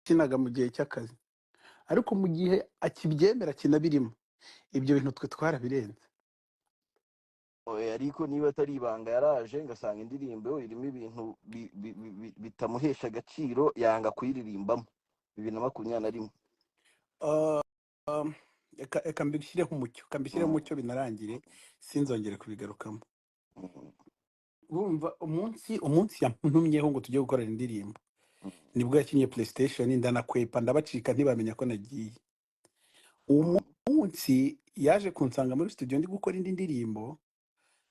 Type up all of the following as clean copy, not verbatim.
Yakinaga mu gihe cy'akazi, ariko mu gihe akibyemera kinabirimo, ibyo bintu twe twarabirenze. Oya, ariko niba atari ibanga, yaraje ngasanga indirimbo irimo ibintu bitamuhesha agaciro, yanga kuyiririmbamo 2021. Reka mbishyireho umucyo, reka mbishyireho umucyo binarangire, sinzongere kubigarukamo. Urumva, umunsi yantumyeho ngo tujye gukorana indirimbo, nibwo yakinnye PlayStation, ndanakwepa, ndabacika, ntibamenya ko nagiye. Uwo munsi yaje kunsanga muri studio ndi gukora indi ndirimbo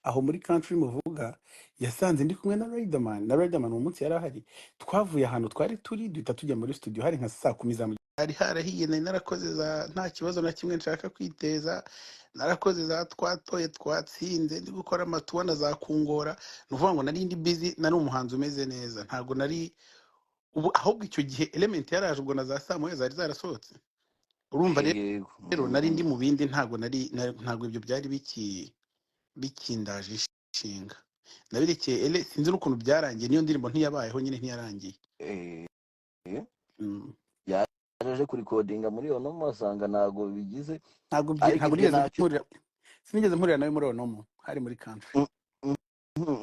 aho muri country muvuga. Yasanze ndi kumwe na Riderman, na Riderman uwo munsi yari ahari. Twavuye ahantu twari turi, duhita tujya muri studio, hari nka saa 10 za mu, hari harahiye. Nari narakoze za nta kibazo na kimwe nshaka kwiteza, narakoze za twatoye, twatsinze, ndi gukora amatuwa na za kungora. Ni ukuvuga ngo nari ndi busy, nari umuhanzi umeze neza, ntabwo nari ubu. Ahubwo icyo gihe Element yaraje ubwo na za saa 1 zari zarasohotse. Urumva rero, nari ndi mu bindi, ntabwo nari ntabwo ibyo byari bikindaje ishinga. Nabirekeye ele, sinzi n'ukuntu byarangiye, niyo ndirimbo ntiyabayeho nyine, ntiyarangiye. Yaje kurikodinga muri Onomo, asanga ntabwo bigize. Ntabwo Ariko ntabwo ibyo nigeze ntacyo mpurira, sinigeze mpurira nawe muri Onomo, hari muri country.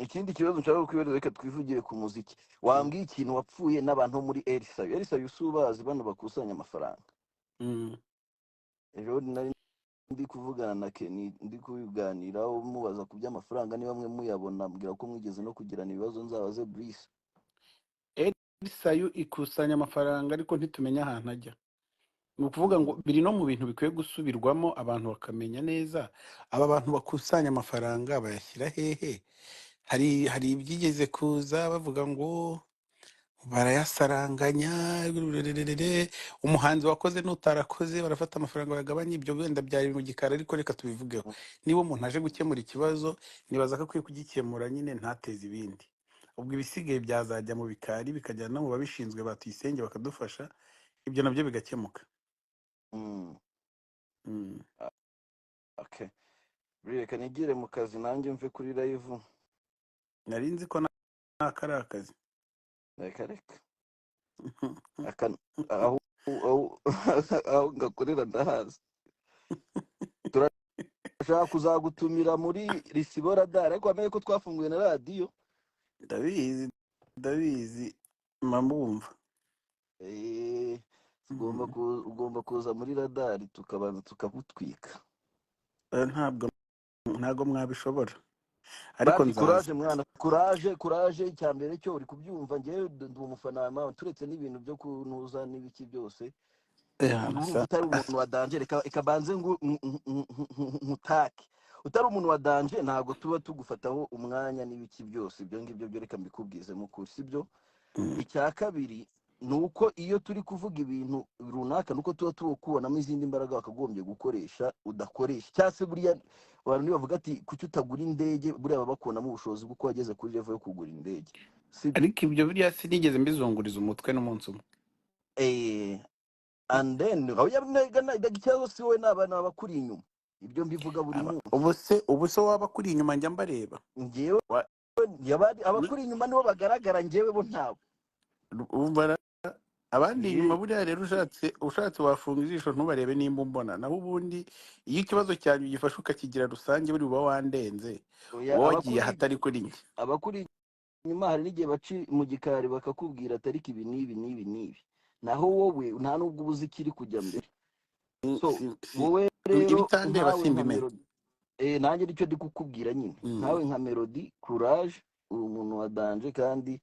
Ikindi kibazo nshaka kukwibaza, reka twivugire ku muziki. Wambwiye ikintu wapfuye n'abantu bo muri Erisayo? Erisayo usubazi bano bakusanya amafaranga? Ejo bundi nari ndi kuvugana na Kenny, ndi kubiganiraho, mubaza ku by'amafaranga niba mwe muyabona, mbwira ko mwigeze no kugirana ibibazo, nzabaze Brice. Erisayu ikusanya amafaranga, ariko ntitumenya ahantu ajya. Ni ukuvuga ngo biri no mu bintu bikwiye gusubirwamo, abantu bakamenya neza aba bantu bakusanya amafaranga bayashyira hehe. Hari ibyigeze kuza bavuga ngo barayasaranganya rurererere, umuhanzi wakoze n'utarakoze barafata amafaranga bayagabanya. Ibyo wenda byari mu gikari, ariko reka tubivugeho. Niba umuntu aje gukemura ikibazo, nibaza ko akwiye kugikemura nyine, ntateze ibindi. Ubwo ibisigaye byazajya mu bikari, bikajyana no mu babishinzwe batuyisenge, bakadufasha, ibyo nabyo bigakemuka. Okay, reka nigire mu kazi nanjye, mve kuri live. Nari nzi ko nta kari akazi. Reka reka, aka aho ngakorera ndahazi. Turashaka kuzagutumira muri Risibo Radari, ariko wamenye ko twafunguye na radiyo. Ndabizi, ndabizi, mba mbumva. Tugomba ugomba kuza muri radari, tukabanza tukagutwika. Ntabwo mwabishobora, ariko Basi nzaza. Kuraje mwana, kuraje, kuraje. Icya mbere cyo uri kubyumva, njyewe ndi umufana wawe mama, turetse n'ibintu byo kunuza n'ibiki byose. Urumva utari umuntu wa danger, reka banze nkutake. Utari umuntu wa danger, ntabwo tuba tugufataho umwanya n'ibiki byose, ibyo ngibyo byo reka mbikubwize mukuri, sibyo? Icya kabiri ni uko iyo turi kuvuga ibintu runaka, nuko tuba tukubonamo izindi mbaraga wakagombye gukoresha udakoresha, cyangwa se buriya abantu nibavuga ati kuki utagura indege, buriya baba bakubonamo ubushobozi bw'uko wageze kuri level yo kugura indege, sibyo? Ariko ibyo buriya sinigeze mbizunguriza umutwe n'umunsi umwe. And then oya, ikibazo si wowe, ni abantu babakuri inyuma, ibyo mbivuga buri munsi. Ubu se waba kuri inyuma njya mbareba? Njyewe abakuri inyuma nibo bagaragara, njyewe bo ntabo. Abandi inyuma buriya rero, ushatse wafunga ijisho ntubarebe nimba umbona. Naho ubundi iyo ikibazo cyanyu ugifashe ukakigira rusange, buri uba wandenze. Oya, uba wagiye abakuri ahatari kuri njye. Abakuri inyuma hari n'igihe baci mu gikari bakakubwira ati ariko ibi n'ibi n'ibi n'ibi, naho wowe nta nubwo uba uzi ikiri kujya mbere. So wowe rero Ibitandeba nkawe nka simbimenya. Melody, nanjye nicyo ndi kukubwira nyine. Nkawe nka Melody, courage, uri umuntu wa danger, kandi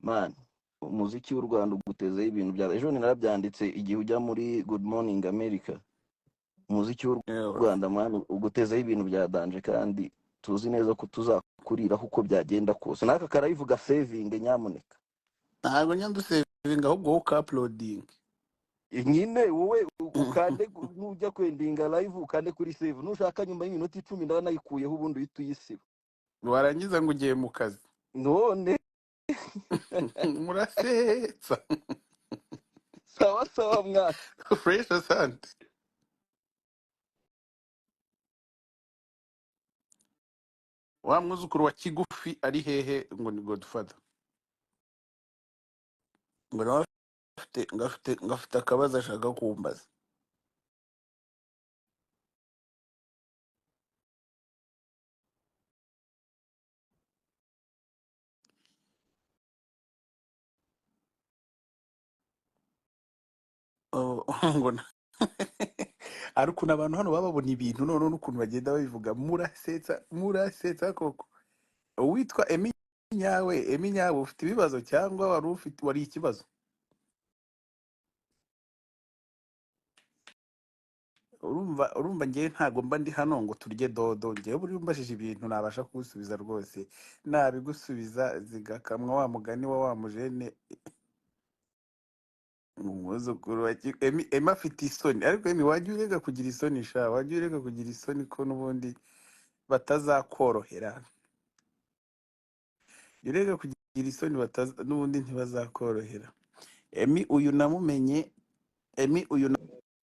man, umuziki w'u Rwanda ugutezeho ibintu bya ejo. Narabyanditse igihe ujya muri Good Morning America, umuziki w'u Rwanda man ugutezeho ibintu bya danger, kandi tuzi neza ko tuzakuriraho uko byagenda kose. N'aka karayivuga, saving nyamuneka. Ntabwo nyandusevinga, ahubwo wowe uka-uploading. Nyine wowe ukande nujya kwendinga live, ukande kuri save. Nushaka nyuma y'iminota 10 ndaba nayikuyeho, ubundi uhita uyisiba. Warangiza ngo ugiye mu kazi. None Murasetsa. Sawa sawa mwana. Fresh, asante. Wa mwuzukuru wa Kigufi ari hehe? Ngo ni Godfather, ngo nawe afite Ngo afite akabazo ashaka kumbaza. Oh, ngo hari ukuntu abantu hano baba babona ibintu noneho n'ukuntu bagenda babivuga, murasetsa, murasetsa koko. Uwitwa Emi Nyawe, Emi Nyawe, ufite ibibazo cyangwa wari ufite, wari ikibazo? Urumva ngewe ntago mba ndi hano ngo turye dodo. Ngewe buri umbajije ibintu nabasha kugusubiza rwose nabigusubiza zigakamwa wa mugani wa wa mujene umwuzukuru wa Emi. Emi afite isoni, ariko Emi wajya ureka kugira isoni sha, wajya ureka kugira isoni ko n'ubundi batazakorohera. Jya ureka kugira isoni, n'ubundi ntibazakorohera. Emi uyu namumenye, Emi uyu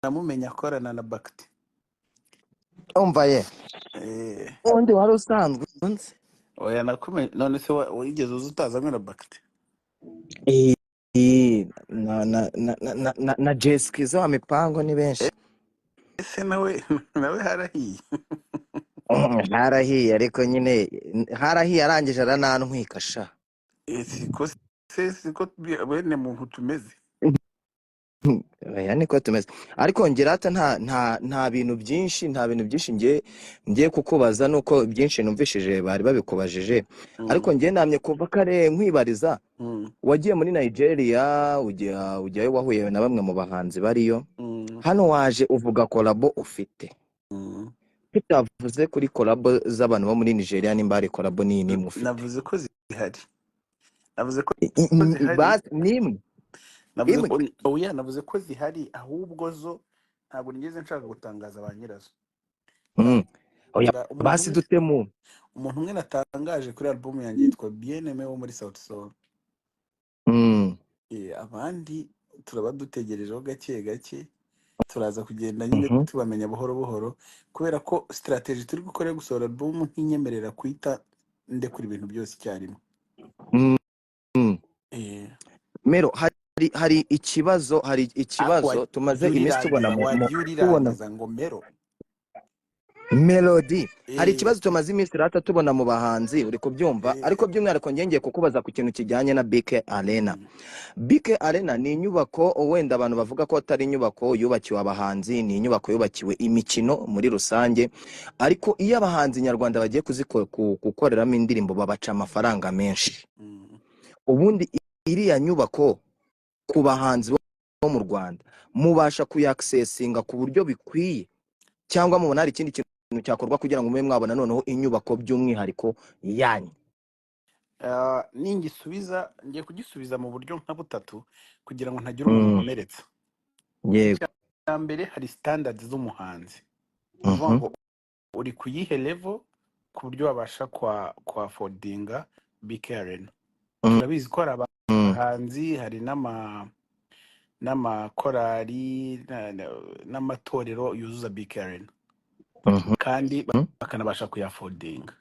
namumenye akorana na Bakiti. Umva ye. Ubundi wari usanzwe unzi. Oya, nakumenye none se wigeze uza utazanywe na Bakiti? Na Jessica wa mipango ni benshi. Ese nawe harahiye? Harahiye, ariko nyine harahiye arangije aranantwika sha. Siko se, siko bene muntu tumeze. Oya, niko tumeze, ariko ngirata nta bintu byinshi, nta bintu byinshi ngiye kukubaza, nuko byinshi numvishije bari babikubajije, ariko ngiye namye kuva kare nkwibariza. Wagiye muri Nigeria, ujya ujyayo wahuye na bamwe mu bahanzi bariyo. Hano waje uvuga collabo ufite. Tutavuze kuri collabo z'abantu bo muri Nigeria, nimba hari collabo nini nimwe ufite. Navuze ko zihari, navuze ko zihari. Basi nimwe. Navuze Imwe. ko, oya, navuze ko zihari, ahubwo zo ntabwo nigeze nshaka gutangaza ba nyirazo. Oya, Umuntu basi umwe dutemu. Umuntu umwe natangaje kuri album yanjye yitwa Bien-Aimé wo muri Sauti Sol. Abandi turaba dutegerejeho gake gake, turaza kugenda nyine tubamenya buhoro buhoro, kubera ko strategy turi gukora yo gusohora album ntinyemerera kwita ndekura ibintu byose icyarimwe. Mero, hari ikibazo, hari Ariko ikibazo wagiye tumaze iminsi tubona urirangiza, wagiye tubona urirangiza ngo Mero. Melody, hari ikibazo tumaze iminsi rata tubona mu bahanzi, uri kubyumva? Ariko by'umwihariko njye ngiye kukubaza ku kintu kijyanye na BK Arena. BK Arena ni inyubako wenda abantu bavuga ko atari inyubako yubakiwe abahanzi, ni inyubako yubakiwe imikino muri rusange, ariko iyo abahanzi nyarwanda bagiye gukoreramo indirimbo babaca amafaranga menshi. Ubundi iriya nyubako ku bahanzi bo mu Rwanda mubasha kuyakisesinga ku buryo bikwiye, cyangwa mubona hari ikindi kintu cyakorwa kugira ngo mube mwabona noneho inyubako by'umwihariko yanyu? Ningisubiza, ngiye kugisubiza mu buryo nka butatu kugira ngo ntagira umuntu nkomeretsa. Yego. Icya mbere, hari standards z'umuhanzi, ni ukuvuga ngo uri ku yihe level ku buryo wabasha kwa affordinga BK Arena. Turabizi ko hari abahanzi, hari n'amakorali n'amatorero yuzuza BK Arena kandi bakanabasha kuyaffordinga.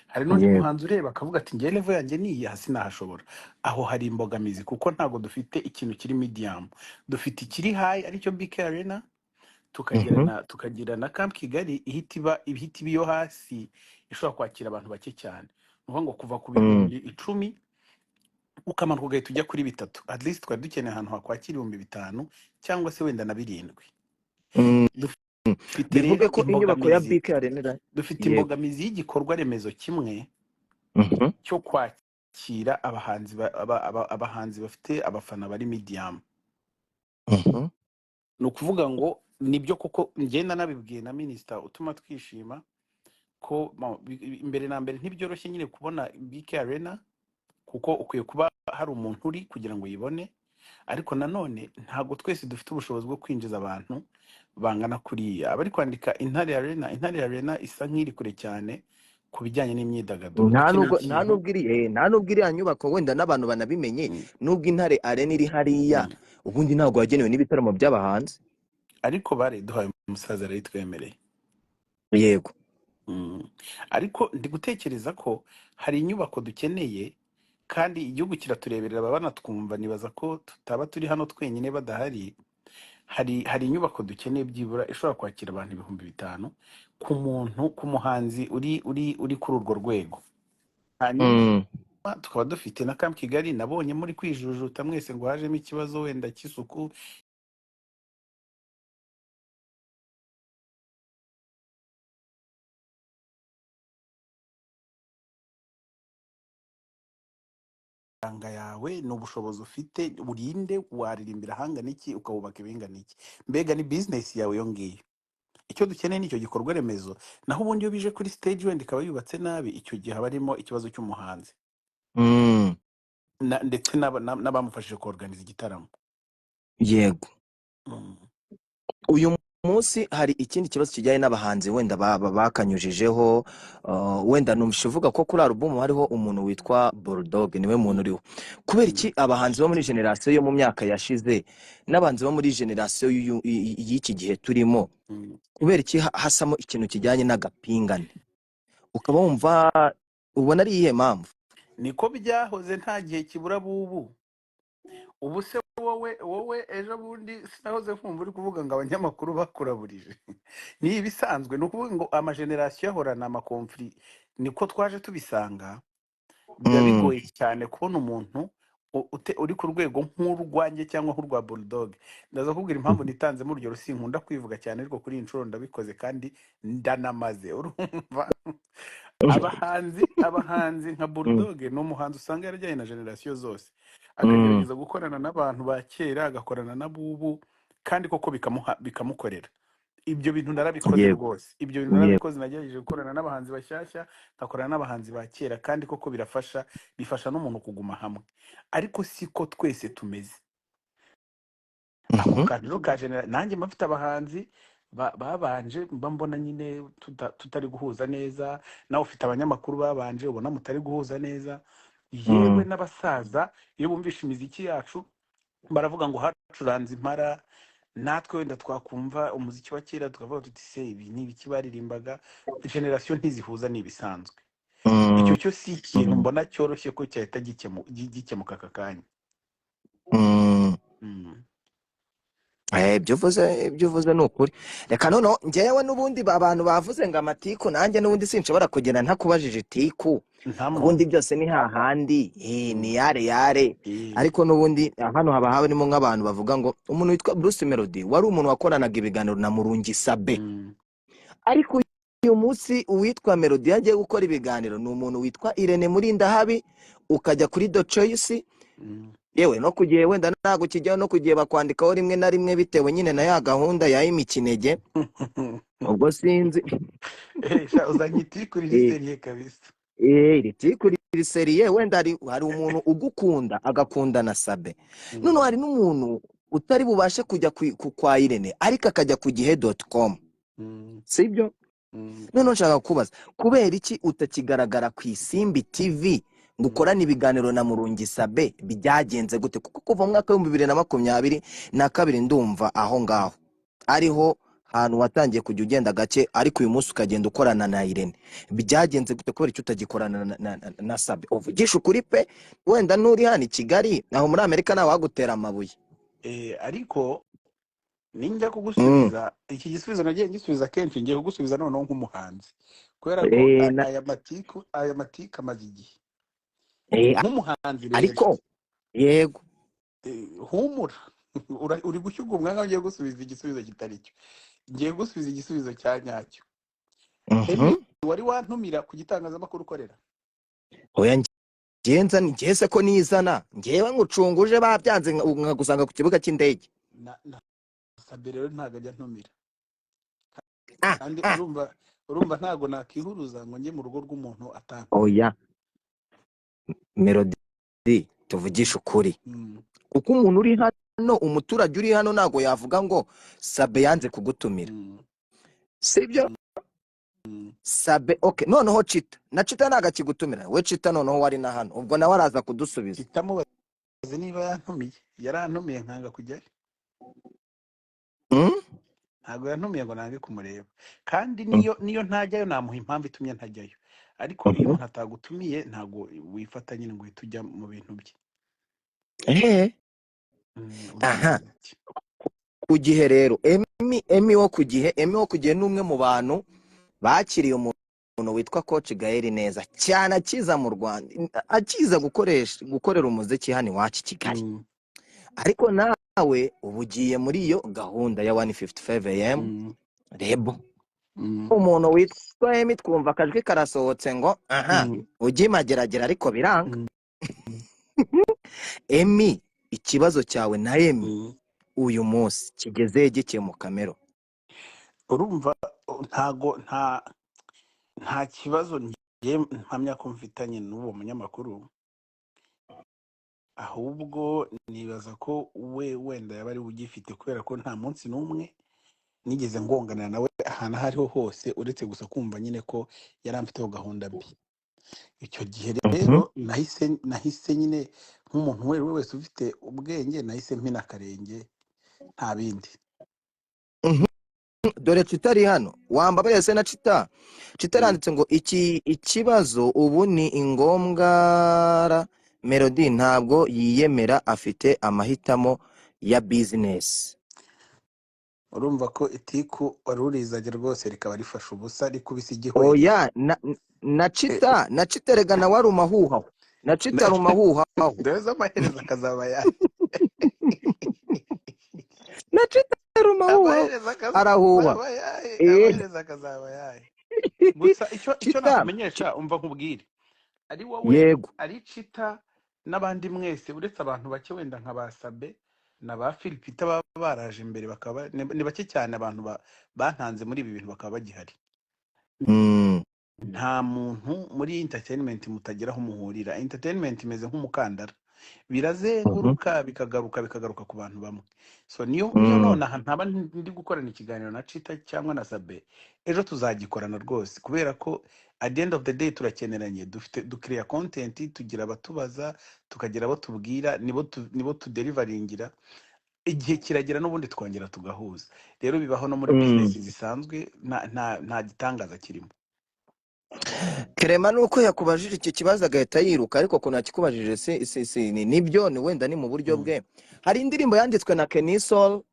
Hari n'undi muhanzi ureba akavuga ati ngewe level yanjye ni iyi, hasi nahashobora. Aho hari imbogamizi kuko ntabwo dufite ikintu kiri medium, dufite ikiri high aricyo BK Arena, tukagira na Camp Kigali ihita iba iyo hasi ishobora kwakira abantu bake cyane, ni ukuvuga ngo kuva ku 10,000 ukamanuka ugahita ujya kuri 3. At least twari dukeneye ahantu hakwakira 5,000 cyangwa se wenda na 7. Dufite Bivuge rero ko inyubako ya imbogamizi, BK Arena dufite imbogamizi y'igikorwa remezo kimwe cyo kwakira abahanzi abahanzi bafite abafana bari medium. Ni ukuvuga ngo nibyo koko ngenda nabibwiye na minisita utuma twishima ko mbere na mbere ntibyoroshye nyine kubona BK Arena, kuko ukwiye kuba hari umuntu uri kugira ngo uyibone, ariko nanone ntabwo twese dufite ubushobozi bwo kwinjiza abantu bangana kuriya. Abari kwandika Intare Arena, Intare Arena isa nk'iri kure cyane ku bijyanye n'imyidagaduro. Nta Dukeneye nubwo nta ikintu nubwo iri nta nubwo iriya nyubako wenda n'abantu banabimenye, nubwo Intare Arena iri hariya, ubundi ntabwo wagenewe n'ibitaramo by'abahanzi. Ariko bariduhaye, umusaza arayitwemereye. Yego. Ariko ndi gutekereza ko hari inyubako dukeneye. Kandi igihugu kiratureberera, baba banatwumva, nibaza ko tutaba turi hano twenyine badahari. Hari inyubako dukeneye byibura ishobora kwakira abantu 5000 ku muntu, ku muhanzi uri kuri urwo rwego. Hanyuma tukaba dufite na Camp Kigali, nabonye muri kwijujuta mwese ngo hajemo ikibazo wenda cy'isuku. Amafaranga yawe ni ubushobozi ufite, urinde waririmbira ahangana iki, ukawubaka ibingana iki, mbega ni business yawe iyo ngiyo. Icyo dukeneye ni icyo gikorwa remezo. Naho ubundi iyo bije kuri stage wenda ikaba yubatse nabi, icyo gihe haba harimo ikibazo cy'umuhanzi ndetse n'abamufashije kuorganiza igitaramo. Yego. Uyu munsi hari ikindi kibazo kijyanye n'abahanzi wenda bakanyujijeho, wenda numvise uvuga ko kuri alubumu hariho umuntu witwa Bulldog, niwe muntu uriho. Kubera iki abahanzi bo muri generasiyo yo mu myaka yashize n'abahanzi bo muri generasiyo y'iki gihe turimo, kubera iki hasamo ikintu kijyanye n'agapingane, ukaba wumva ubona ari iyihe mpamvu? Niko byahoze, nta gihe kibura bubu. Ubu se wowe ejo bundi sinahoze nkumva uri kuvuga ngo abanyamakuru bakuraburije. Ni ibisanzwe, ni ukuvuga ngo amagenerasiyo ahorana amakonfuri, niko twaje tubisanga. Biba bigoye cyane kubona umuntu uri ku rwego nk'urwanjye cyangwa nk'urwa Bulldog. Ndaza kubwira impamvu nitanzemo urugero, sinkunda kwivuga cyane, ariko kuri iyi nshuro ndabikoze kandi ndanamaze. Urumva abahanzi nka Bulldog ni umuhanzi usanga yarajyanye na generasiyo zose, akagerageza gukorana n'abantu ba kera, agakorana n'abubu, kandi koko bikamukorera. Ibyo bintu narabikoze rwose, ibyo bintu narabikoze, nagerageje gukorana n'abahanzi bashyashya, nkakorana n'abahanzi ba kera, kandi koko birafasha, bifasha n'umuntu kuguma hamwe. Ariko siko twese tumeze. Ako kantu rero ka nanjye mba mfite abahanzi babanje mba mbona nyine tutari guhuza neza, nawe ufite abanyamakuru babanje ubona mutari guhuza neza. Yewe n'abasaza iyo bumvishe imiziki yacu baravuga ngo hacuranze impara, natwe wenda twakumva umuziki wa kera tukavuga tuti se ibi ni ibiki baririmbaga. Generasiyo ntizihuza, ni ibisanzwe. Icyo cyo si ikintu mbona cyoroshye ko cyahita gikemuka aka kanya. Ibyo uvuze ni ukuri. Reka noneho njyewe n'ubundi abantu bavuze ngo amatiku, nanjye n'ubundi sinshobora kugenda ntakubajije itiku. Ubundi byose ni hahandi, ni yare yare. Ariko n'ubundi hano haba harimo nk'abantu bavuga ngo umuntu witwa Bruce Melody wari umuntu wakoranaga ibiganiro na Murungi Sabe. Ariko uyu munsi uwitwa Melody yagiye gukora ibiganiro ni umuntu witwa Irene Murindahabi, ukajya kuri The Choice. Yewe no kugiye wenda ntago kijyaho, no kugiye bakwandikaho rimwe na rimwe bitewe nyine na ya gahunda ya imikinege. Ubwo sinzi. Uzanye itiku riri kabisa. Iri tiku riri seriye, wenda hari umuntu ugukunda agakunda na Sabe. None hari n'umuntu utari bubashe kujya kwa Irene ariko akajya ku gihe.com. Sibyo? None nshaka kubaza kubera iki utakigaragara ku Isimbi TV ngo ukorane ibiganiro na Murungi Sabe, byagenze gute? Kuko kuva mu mwaka w'ibihumbi bibiri na makumyabiri na kabiri ndumva aho ngaho ariho hantu watangiye kujya ugenda gake, ariko uyu munsi ukagenda ukorana na Irene. Byagenze gute kubera icyo utagikorana na Sabe? Uvugisha ukuri pe, wenda nturi hano i Kigali, aho muri Amerika nawe wagutera amabuye. Ariko ninjya kugusubiza iki gisubizo nagiye ngisubiza kenshi, ngiye kugusubiza noneho nk'umuhanzi, kubera ko aya matiku amaze igihe. Nk'umuhanzi rero. Ariko yego. Humura. Uri gushyuga umwanya ugiye gusubiza igisubizo kitari cyo. Ngiye gusubiza igisubizo cya nyacyo. Wari wantumira ku gitangazamakuru ukorera? Oya, ngenza ngeze ko nizana ngewe ngucunguje babyanze nkagusanga ku kibuga cy'indege. Na Sabe rero ntago ajya ntumira. Kandi urumva ntago nakihuruza ngo njye mu rugo rw'umuntu atantumira. Oya. Melody, tuvugishe ukuri. Kuko umuntu uri hano, umuturage uri hano ntago yavuga ngo Sabe yanze kugutumira. Sibyo? Sabe, okay, noneho Chita. Na Chita ntago akigutumira. We Chita noneho wari na hano. Ubwo nawe araza kudusubiza. Chita mubaze niba yantumiye. Yarantumiye nkanga kujyayo. Ntago yantumiye ngo nange kumureba. Kandi niyo ntajyayo namuha impamvu itumye ntajyayo. Ariko iyo Mhm. umuntu atagutumiye ntabwo wifata nyine ngo uhite ujya mu bintu bye. Eh. Ugenda Aha, gake. ku gihe rero Emi wo ku gihe, Emi wo ku gihe ni umwe mu bantu bakiriye umuntu witwa Coach Gael neza cyane akiza mu Rwanda, akiza gukoresha gukorera umuziki hano iwacu i Kigali. Ariko nawe uba ugiye muri iyo gahunda ya 1:55 AM rebo. Umuntu witwa Emi twumva akajwi karasohotse ngo aha ujye imageragera ariko biranga. Emi, ikibazo cyawe na Emi uyu munsi kigeze gikemuka Mero? Urumva ntago nta kibazo njye mpamya ko mfitanye n'uwo munyamakuru, ahubwo nibaza ko we wenda yaba ari we ugifite, kubera ko nta munsi n'umwe nigeze ngonganira nawe ahantu aho ariho hose, uretse gusa kumva nyine ko yari amfiteho gahunda mbi. Icyo gihe rero nahise nyine nk'umuntu uwo ari we wese ufite ubwenge nahise mpina akarenge, nta bindi. Dore Cita ari hano, wambabariye se na Cita. Cita aranditse ngo iki ikibazo ubu ni ingombwa, Melody ntabwo yiyemera, afite amahitamo ya business. Urumva ko itiku wari urizanye rwose rikaba rifashe ubusa, rikubise igihwere. Oya, na Cita, na Cita rega nawe ari umahuhaho, na Cita ari umahuhaho. Ndabona amaherezo akazaba yahe. Na Cita ari umahuhaho. Amaherezo Arahuha. akazaba yahe. Eh. Amaherezo akazaba yahe. Gusa icyo Cita nakumenyesha, umva nkubwire, ari wowe, yego, ari Cita n'abandi mwese, uretse abantu bake wenda nka ba Sabe na ba Philipita baba baraje imbere, bakaba ni bake cyane abantu bantanze muri ibi bintu bakaba bagihari. Nta muntu muri entertainment mutagira aho muhurira. Entertainment imeze nk'umukandara, birazenguruka bikagaruka bikagaruka ku bantu bamwe. So niyo nonaha ntaba ndi gukorana ikiganiro na Cita cyangwa na Sabe, ejo tuzagikorana rwose, kubera ko at the end of the day turakeneranye, dufite dukiriya content, tugira abatubaza, tukagira abo tubwira, nibo tuderivaringira. Igihe kiragera n'ubundi twongera tugahuza. Rero bibaho no muri business zisanzwe, nta gitangaza kirimo. Kerema nuko yakubajije icyo kibazo agahita yiruka, ariko ukuntu yakikubajije si ni nibyo, ni wenda ni mu buryo bwe. Hari indirimbo yanditswe na Kenny Sol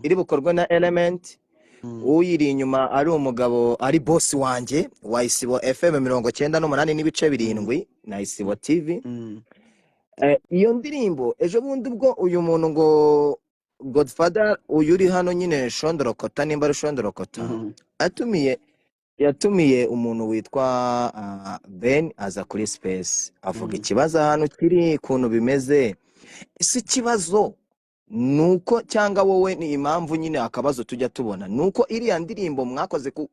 iri bukorwe na Element, uyiri inyuma ari umugabo ari boss wanjye wa Isibo FM 98 n'ibice 7 na Isibo TV. Iyo ndirimbo ejo bundi ubwo uyu muntu ngo Godfather uyu uri hano nyine Shondorokota, nimba ari Shondorokota, yatumiye umuntu witwa Ben aza kuri space avuga ikibazo ahantu kiri ukuntu bimeze. Ese ikibazo ni uko cyangwa wowe ni impamvu nyine akabazo tujya tubona ni uko iriya ndirimbo mwakoze ku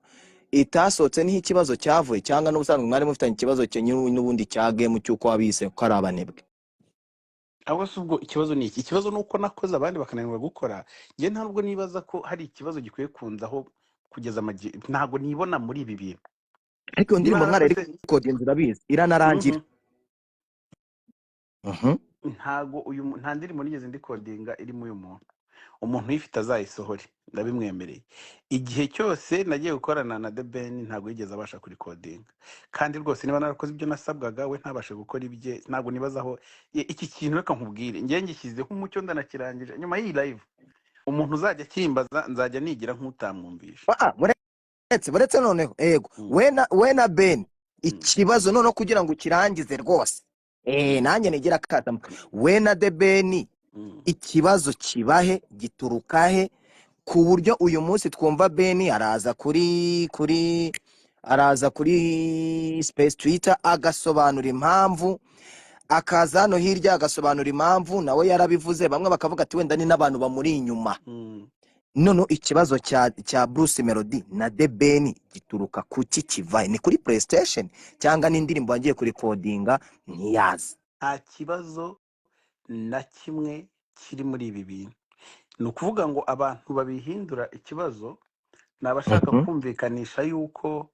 itasohotse niho ikibazo cyavuye, cyangwa n'ubusanzwe mwari mufitanye ikibazo n'ubundi cya game cy'uko wabise ko ari abanebwe? Ahubwo si ubwo ikibazo ni iki? Ikibazo ni uko nakoze abandi bakananirwa gukora. Njye ntabwo nibaza ko hari ikibazo gikwiye kunzaho kugeza amagi, ntabwo nibona muri ibi bintu. Ariko iyo Niba ndirimbo narakoze mwarayirekodinze urabizi iranarangira. Ntago nta ndirimbo nigeze ndikodinga irimo uyu muntu. Umuntu uyifite azayisohore, ndabimwemereye. Igihe cyose nagiye gukorana na The Ben ntabwo yigeze abasha kurikodinga, kandi rwose niba narakoze ibyo nasabwaga we ntabashe gukora ibye, ntabwo nibazaho iki kintu. Reka nkubwire, njye ngishyizeho umucyo ndanakirangije. Nyuma y'iyi live umuntu uzajya akimbaza nzajya nigira nk'utamwumvisha. Ah, buretse noneho ego, we na Ben ikibazo noneho kugira ngo ukirangize rwose, nanjye nigira akata we na The Ben, ikibazo kibahe gituruka he ku buryo uyu munsi twumva Ben araza kuri araza kuri space Twitter agasobanura impamvu, akaza hano hirya agasobanura impamvu, nawe yarabivuze, bamwe bakavuga ati wenda ni n'abantu bamuri inyuma. None ikibazo cya Bruce Melody na The Ben gituruka kuki? Kivahe? Ni kuri PlayStation cyangwa n'indirimbo wagiye kurikodinga ntiyaza? Nta kibazo na kimwe kiri muri ibi bintu. Ni ukuvuga ngo abantu babihindura ikibazo ni abashaka kumvikanisha yuko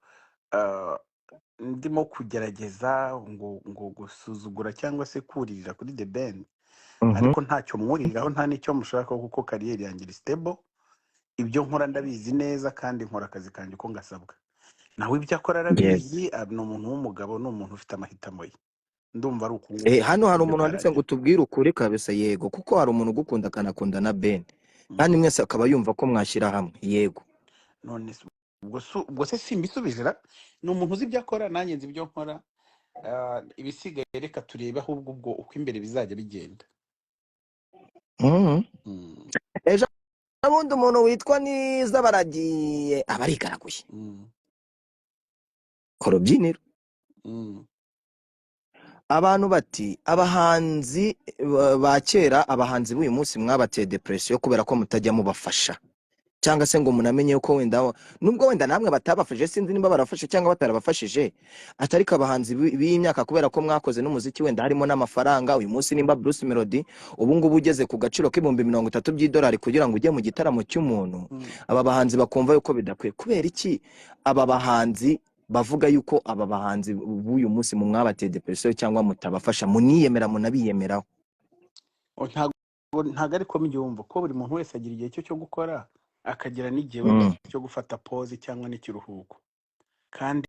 ndimo kugerageza ngo gusuzugura cyangwa se kuririra kuri The Ben, ariko ntacyo mwuririraho, nta n'icyo mushaka, kuko career yanjye iri stable, ibyo nkora ndabizi neza kandi nkora akazi kanjye uko ngasabwa. Nawe ibyo akora Yego. arabizi, ni umuntu w'umugabo, ni umuntu ufite amahitamo ye. Ndumva ari uku nguku Hano hari ibyo umuntu wanditse ngo byarangira. tubwire ukuri kabisa. Yego, kuko hari umuntu ugukunda akanakunda na Ben, kandi mwese akaba yumva ko mwashyira hamwe. Yego. None se ubwo se simbisubije ra? Ni umuntu uzi ibyo akora, nanjye nzi ibyo nkora. Ibisigaye reka turebe ahubwo ubwo uko imbere bizajya bigenda. Ejo bundi umuntu witwa Niza baragiye aba arigaraguye ku rubyiniro. Abantu bati abahanzi ba kera, abahanzi b'uyu munsi mwabateye depression kubera ko mutajya mubafasha, cyangwa se ngo munamenye ko wenda nubwo wenda namwe batabafashije, sinzi nimba barafashe cyangwa batarabafashije, atari ko abahanzi b'iyi myaka, kubera ko mwakoze n'umuziki wenda harimo n'amafaranga. Uyu munsi nimba Bruce Melody ubu ngubu ugeze ku gaciro k'30,000 by'idolari kugira ngo ujye mu gitaramo cy'umuntu, aba bahanzi bakumva yuko bidakwiye. Kubera iki aba bahanzi bavuga yuko aba bahanzi b'uyu munsi mu mwabateye depression cyangwa mutabafasha, muniyemera munabiyemeraho? Ntabwo ariko mbyumva ko buri muntu wese agira igihe cye cyo gukora, akagira n'igihe wenda cyo gufata pause cyangwa n'ikiruhuko, kandi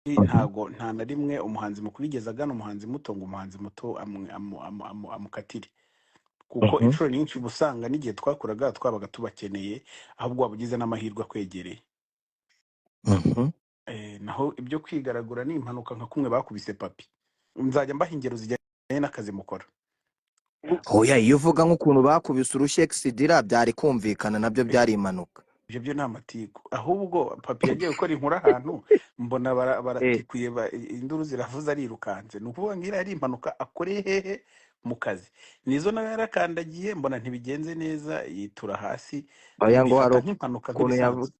ntago nta na rimwe umuhanzi mukuru yigeze agana umuhanzi muto ngo umuhanzi muto amukatire, kuko inshuro nyinshi uba usanga n'igihe twakuraga twabaga tubakeneye, ahubwo waba ugize n'amahirwe akwegereye. Naho ibyo kwigaragura ni impanuka, nka kumwe bakubise Papi. Nzajya mbaha ingero zijyanye n'akazi mukora. Oya, iyo uvuga nk'ukuntu bakubise urushyi Exidira byari kumvikana, nabyo byari impanuka. Ibyo byo ni amatiku. Ahubwo Papi yagiye gukora inkuru ahantu, mbona baratikuye, induru ziravuze, arirukanse. Ni ukuvuga ngo iriya ari impanuka akoreye hehe? Mu kazi. Nizo nawe yarakandagiye, mbona ntibigenze neza, yitura hasi. Oya, ngo hari Mbifata nk'impanuka ukuntu nk'ibisanzwe.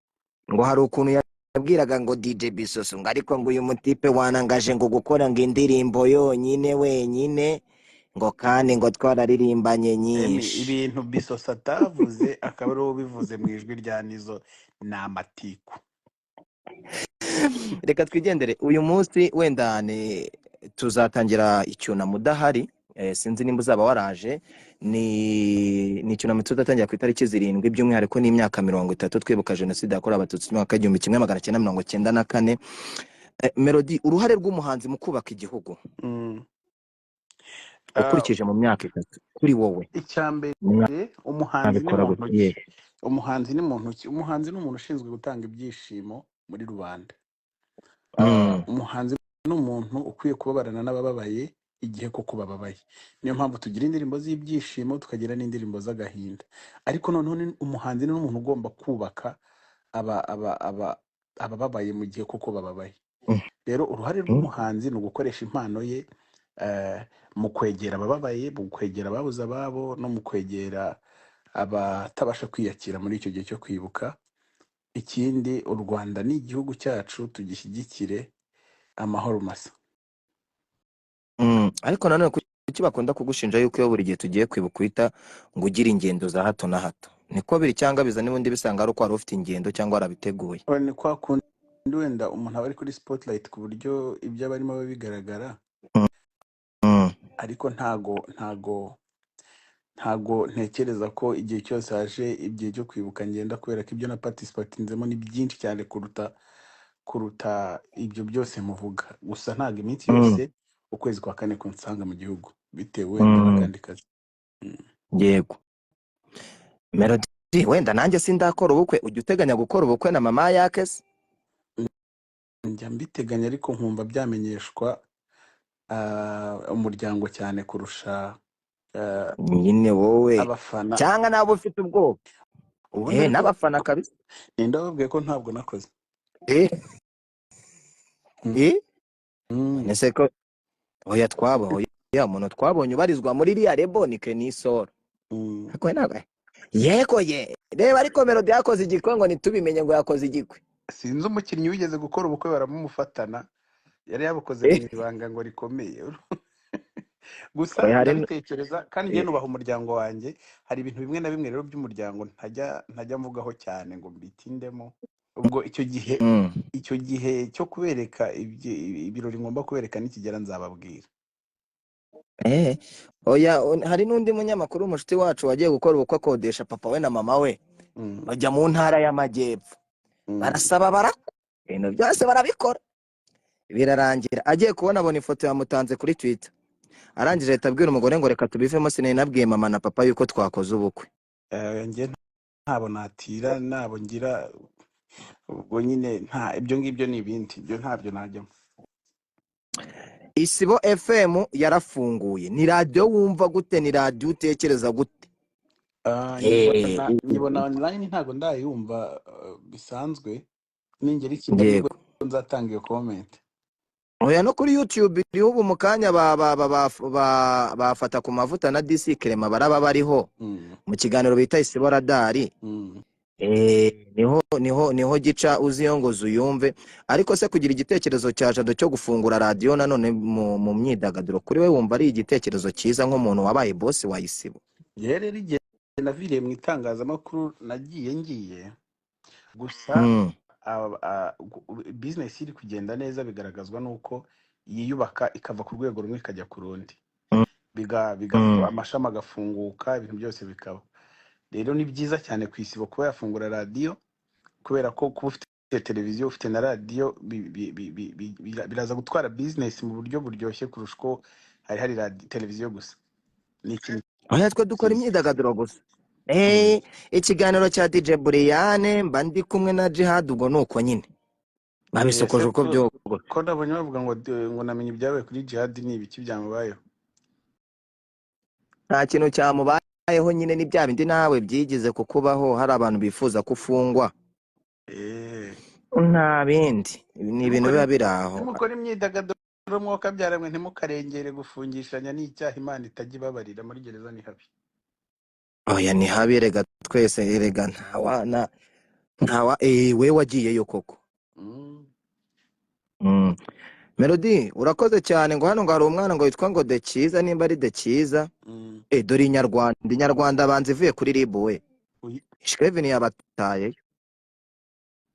Ngo hari ukuntu yabwiraga ngo DJ Bisoso ngo ariko ngo uyu mutipe wanangaje ngo gukora ngo indirimbo yonyine wenyine, ngo kandi ngo twararirimbanye Emi, nyinshi. ibintu Bisoso atavuze akaba ari wowe ubivuze mu ijwi rya Nizo, ni amatiku. Reka twigendere. Uyu munsi wenda ni tuzatangira icyunamo udahari, sinzi nimba uzaba waraje. Ni icyunamo tuzatangira ku itariki 7, by'umwihariko n'imyaka 30 twibuka jenoside yakorewe Abatutsi mu mwaka w'1994. Melody, uruhare rw'umuhanzi mu kubaka igihugu, ukurikije mu myaka 3 kuri wowe, Icya mbere, umuhanzi ni mwabikora muntu gute? ki? Yego. Umuhanzi ni muntu ki? Umuhanzi ni umuntu ushinzwe gutanga ibyishimo muri rubanda. Umuhanzi ni umuntu ukwiye kubabarana n'abababaye igihe koko bababaye. Niyo mpamvu tugira indirimbo z'ibyishimo, tukagira n'indirimbo z'agahinda. Ariko noneho umuhanzi ni n'umuntu ugomba kubaka abababaye mu gihe koko bababaye. Rero uruhare rw'umuhanzi ni ugukoresha impano ye mu kwegera abababaye, mu kwegera ababuze ababo, no mu kwegera abatabasha kwiyakira muri icyo gihe cyo kwibuka. Ikindi, u Rwanda ni igihugu cyacu, tugishyigikire. Amahoro masa. Ariko nanone kuki bakunda kugushinja yuko iyo buri gihe tugiye kwibuka uhita ngo ugire ingendo za hato na hato? Niko biri cyangwa biza n'ubundi bisanga ari uko wari ufite ingendo cyangwa warabiteguye? Ni kwa kundi wenda umuntu aba ari kuri spotlight ku buryo ibyo aba arimo aba bigaragara, ariko ntago ntekereza ko igihe cyose haje igihe cyo kwibuka ngenda, kubera ko ibyo na participatinzemo ni byinshi cyane kuruta ibyo byose muvuga. Gusa ntago iminsi yose ukwezi kwa kane kunsanga mu gihugu, bitewe wenda n'akandi kazi. Yego. Melody, wenda nanjye sindakora ubukwe. Ujya uteganya gukora ubukwe na mama yake se? Njya mbiteganya, ariko nkumva byamenyeshwa umuryango cyane kurusha Nyine wowe abafana. cyangwa nawe ufite ubwoba? Ubundi ariko N'abafana kabisa. Ninde wababwiye ko ntabwo nakoze? Nese ko oya, twabonye oya, umuntu twabonye ubarizwa muri iriya label ni Kenny Sol. Ariko ntabwo yego ye, reba, ariko Melody yakoze igikwe ngo ntitubimenye ngo yakoze igikwe. Sinzi umukinnyi wigeze gukora ubukwe baramumufatana, yari yabukoze mu ibanga ngo rikomeye. Gusa Oya, hari ndabitekereza, kandi njye nubaha umuryango wanjye. Hari ibintu bimwe na bimwe rero by'umuryango ntajya mvugaho cyane ngo mbitindemo. Ubwo icyo gihe icyo gihe cyo kubereka ibirori ngomba kubereka nikigera nzababwira. Oya, hari n'undi munyamakuru umushuti wacu wagiye gukora ubukwe, akodesha papa we na mama we, bajya mu ntara y'amajyepfo, barasaba barakwa. Ibintu byose barabikora birarangira. Agiye kubona abona ifoto yamutanze kuri Twitter, arangije ahita abwira umugore ngo reka tubivemo, sinari nabwiye mama na papa yuko twakoze ubukwe. Njye ntabo natira, nabo ngira ubwo nyine, nta ibyo ngibyo ni ibindi, ibyo ntabyo najyamo. Isibo FM yarafunguye, ni radiyo wumva gute? Ni radiyo utekereza gute? Nyibona online, ntabwo ndayumva bisanzwe, ningera i Kigali nibwo nzatanga iyo comment. Oya, no kuri YouTube iriho ubu mu kanya bafata ku mavuta na DC Clement baraba bariho mu kiganiro bita Isibo Radari. Niho gica uziyongoza uyumve. Ariko se kugira igitekerezo cya Jado cyo gufungura radiyo nanone mu myidagaduro, kuri we wumva ari igitekerezo cyiza nk'umuntu wabaye boss wa Isibo? Njyewe rero igihe naviriye mu itangazamakuru nagiye ngiye gusa business iri kugenda neza, bigaragazwa n'uko yiyubaka ikava ku rwego rumwe ikajya ku rundi, amashami agafunguka, ibintu byose bikaba. Rero ni byiza cyane ku Isibo kuba yafungura radiyo, kubera ko kuba ufite televiziyo ufite na radiyo biraza gutwara business mu buryo buryoshye kurusha uko hari televiziyo gusa. Ni ikintu Oya, twe dukora cyiza. imyidagaduro gusa. Ikiganiro cya DJ Brian mba ndi kumwe na Jihad, ubwo ni uko nyine Ese babisokoje uko ko byogoshe. ko nabonye bavuga ngo namenye ibyabaye kuri Jihad, ni ibiki byamubayeho? Nta kintu cyamubayeho nyine, ni bya bindi nawe byigize kukubaho, hari abantu bifuza ko ufungwa. Nta bindi, ni ibintu Nimukora biba biri aho. Nimukora imyidagaduro mwuka byaramwe, ntimukarengere gufungishanya n'icyaha Imana itajya ibabarira, muri gereza ni habi. Oya, ni habi erega, twese erega ntawa na ntawa we wagiyeyo koko. Melody, urakoze cyane. Ngo hano ngo hari umwana ngo witwa ngo De Cyiza, nimba ari De Cyiza. Dore Inyarwanda banza ivuye kuri RIB we. Kevin yabatayeyo.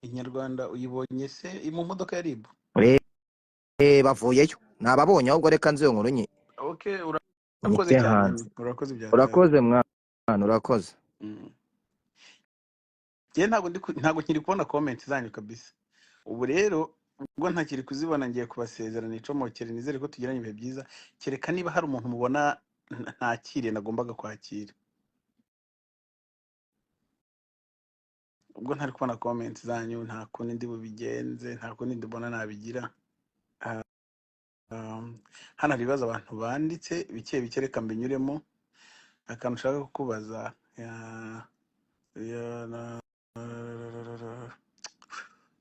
Inyarwanda uyibonye se mu modoka ya RIB? Bavuyeyo, nababonye ahubwo reka nzi iyo nkuru Okay, urakoze nyite cyane. hanze. Urakoze byataye. Urakoze mwana, urakoze. Njye ntabwo nkiri kubona comment zanyu kabisa. Ubu rero ubwo ntakiri kuzibona, ngiye kubasezerana icomokere, nizere ko tugiranye ibihe byiza, kereka niba hari umuntu mubona ntakiriye nagombaga kwakira. Ubwo ntari kubona comment zanyu, nta kundi ndi bubigenze, nta kundi ndibona nabigira. Hano hari ibibazo abantu banditse bike bike, reka mbinyuremo. Akantu ushaka kukubaza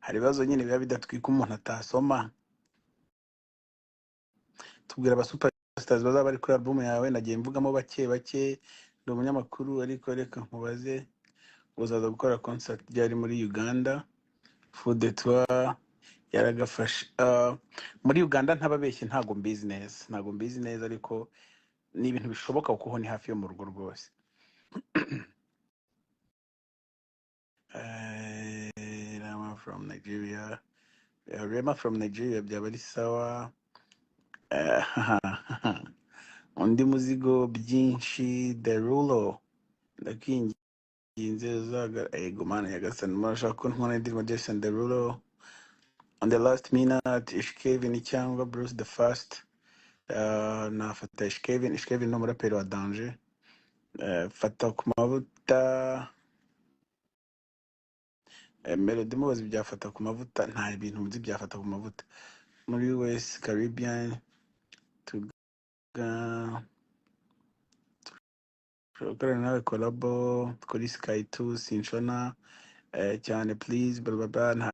hari ibibazo nyine biba bidatwika umuntu atasoma. Tubwira aba superstars bazaba bari kuri album yawe. Nagiye mvugamo bake bake, ndi umunyamakuru ariko reka nkubaze, uzaza gukora concert ryari muri Uganda? Food de toi yaragafashe. Muri Uganda ntababeshye ntago mbizi neza, ntago mbizi neza, ariko ni ibintu bishoboka kuko ho ni hafi yo mu rugo rwose. Rema from Nigeria. Rema from Nigeria byaba ari sawa. Undi muzigo byinshi Derulo, ndakwinginze uzaga ego mana nyagasani, murashaka ko ntwara indirimbo Jason Derulo on the last minute, Ish Kevin cyangwa Bruce the First? Nafata Ish Kevin. Ish Kevin ni umuraperi wa Danger. Fata ku mavuta. Melody mubazi byafata ku mavuta, nta bintu nzi byafata ku mavuta muri West Caribbean tuga gukorana nawe collabo kuri Sky 2 sinshona cyane please, bla bla bla.